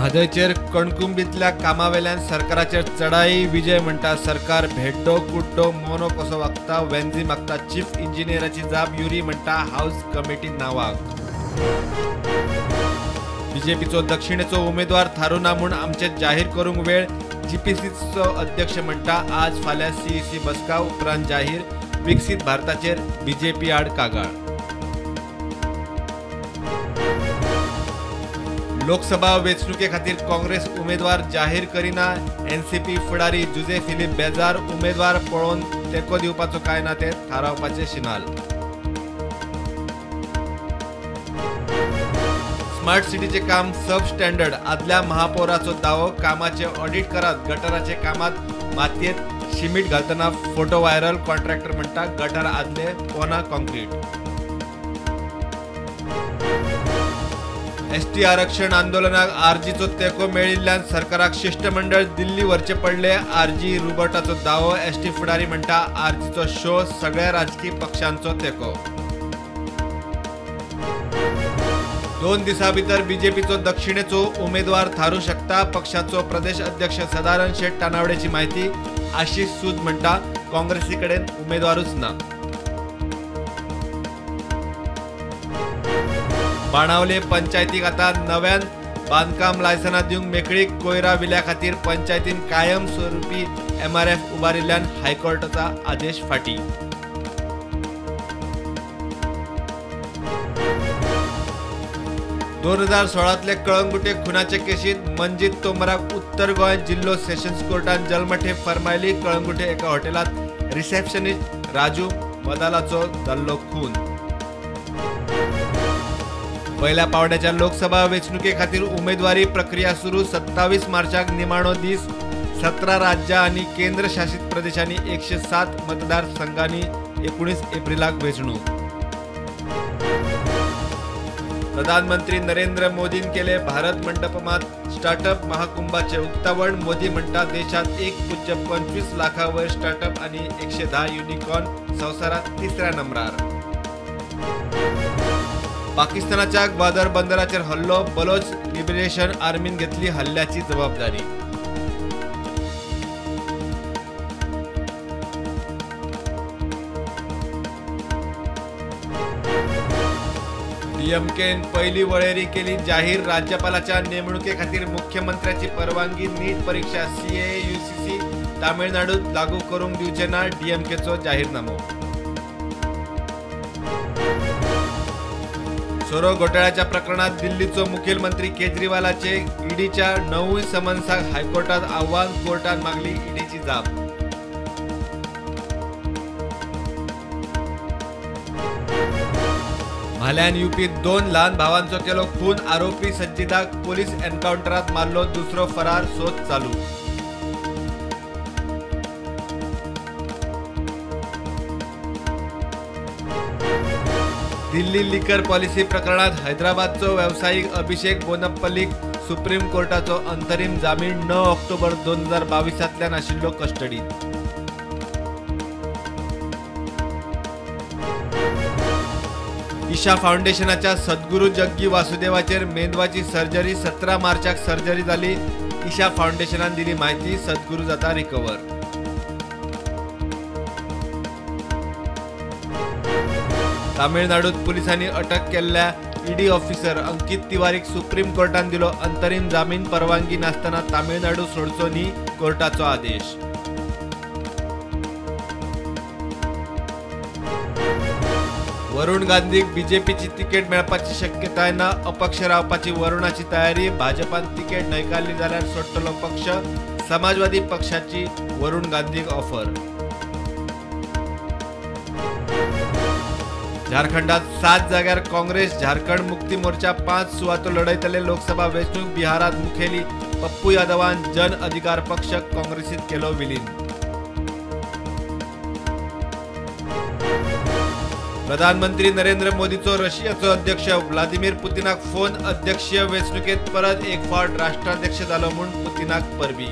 म्हादयचेर कणकुंबीतल्या कामावेल्यान सरकाराचेर चढाई। विजय म्हणटा सरकार भेड्डो कुड्डो मोनो कसो वागता। वेन्झी मागता चीफ इंजिनियराची जाप। युरी म्हणटा हाऊस कमिटी नावाक। बीजेपीचो दक्षिणेचो उमेदवार थारू ना म्हूण आमचे जाहीर करूंक वेळ। जीपीसीचो अध्यक्ष म्हणटा आज फाल्यां सीईसी बसका उपरांत जाहीर। विकसीत भारताचेर बीजेपी आड कागाळ। लोकसभा वेंचणुके खातीर काँग्रेस उमेदवार जाहीर करिना। एनसीपी फुडारी जुजे फिलीप बेजार। उमेदवार पळोवन तेंको दिवपाचो काय ना ते थारावपाचे शिनाल। स्मार्ट सिटीचे काम सब स्टँडर्ड। आदल्या महापौराचो दावो। कामाचे ऑडिट करात। गटराचे कामात मातयेत शिमीट घालतना फोटो व्हायरल। कॉन्ट्रॅक्टर म्हणटा गटर आदले पोना कॉन्क्रीट। एसटी आरक्षण आंदोलनाक आरजीचो तेंको मेळिल्ल्यान सरकाराक शिष्टमंडळ दिल्ली व्हरचें पडलें। आरजी रुबर्टाचो दावो। एसटी फुडारी म्हणटा आरजीचो शो सगळ्या राजकी पक्षांचो तेंको। 2 दिसां भितर बीजेपीचो दक्षिणेचो उमेदवार थारू शकता। पक्षाचो प्रदेश अध्यक्ष सदानंद शेट तानावडेची माहिती। आशिष सूद म्हणटा काँग्रेसी कडेन उमेदवारूच ना। बाणावले पंचायतीक आता नव्यान बांदकाम लायसनां दिवंक मेकळीक। कोयरा विल्या खातीर पंचायतीन कायम स्वरुपी एमआरएफ उबारिल्ल्यान हायकोर्टाचा आदेश फाटी। 2016तले कळंगुटे खुनाचे केशीत मंजीत तोमराक उत्तर गोंय जिल्लो सेशन्स कोर्टान जल्मठेप फर्मायली। कळंगुटे एका हॉटेलात रिसेप्शनिस्ट राजू मदालाचो जाल्लो खून। पहिल्या पावड्याच्या लोकसभा वेंचणुके खातीर उमेदवारी प्रक्रिया सुरू। 27 मार्चाक निमाणो दीस। 17 राज्यां आनी केंद्र शासित प्रदेशांनी 107 मतदारसंघांनी 19 एप्रिलाक वेंचणूक। प्रधानमंत्री नरेंद्र मोदीन केले भारत मंडपमात स्टार्टअप महाकुंभाचे उक्तावण। मोदी म्हणटा देशात 1.25 लाखां वयर स्टार्टअप आनी 110 युनिकॉर्न संवसारात तिसऱ्या नंबरार। पाकिस्तानाच्या ग्वादर बंदराचेर हल्लो। बलोच लिबरेशन आर्मीन घेतली हल्ल्याची जबाबदारी। डीएमकेन पहिली वळेरी केली जाहीर। राज्यपालाच्या नेमणुके खातीर मुख्यमंत्र्याची परवानगी। नीट परीक्षा सीए यूसीसी तामिळनाडूत लागू करूंक दिवचे ना। डीएमकेचो जाहीरनामो। सोरो घोटाळ्याच्या प्रकरणात दिल्लीचो मुखेलमंत्री केजरीवालाचे ईडीच्या 9 समन्साक हायकोर्टात आव्हान। कोर्टान मागली ईडीची जाप। म्हाल्यान युपीत 2 ल्हान भावांचो केलो खून। आरोपी सज्जिदाक पोलीस एन्काउंटरात मारलो। दुसरो फरार, सोद चालू। दिल्ली लिकर पॉलिसी प्रकरणात हैदराबादचो व्यावसायिक अभिषेक बोनप्पलीक सुप्रीम कोर्टाचो अंतरिम जामीन। 9 ऑक्टोबर 2022 आशिल्लो कस्टडीत। ईशा फाउंडेशनाच्या सद्गुरू जग्गी वासुदेवाचेर मेंदवाची सर्जरी। 17 मार्चाक सर्जरी जाली। ईशा फाउंडेशनान दिली माहिती। सद्गुरू जाता रिकवर। तामिळनाडूत पोलिसांनी अटक केल्ल्या ईडी ऑफिसर अंकित तिवारीक सुप्रीम कोर्टान दिलो अंतरिम जामीन। परवानगी नासतना तामिळनाडू सोडचो न्ही, कोर्टाचो आदेश। वरुण गांधीक बीजेपीची तिकेट मेळपाची शक्यताय ना। अपक्ष रावपाची वरुणाची तयारी। भाजपान तिकेट न्हयकारली जाल्यार सोडटलो पक्ष। समाजवादी पक्षाची वरुण गांधीक ऑफर। झारखंडात 7 जाग्यार काँग्रेस, झारखंड मुक्ती मोर्चा 5 सुवातो लढयतले। लोकसभा वेंचणूक। बिहारात मुखेली पप्पू यादवान जन अधिकार पक्ष काँग्रेसीत केलो विलीन। प्रधानमंत्री नरेंद्र मोदीचो रशियाचो अध्यक्ष व्लादिमीर पुतिनाक फोन। अध्यक्षीय वेंचणुकेत परत एक फावट राष्ट्राध्यक्ष जालो म्हूण पुतिनाक परबी।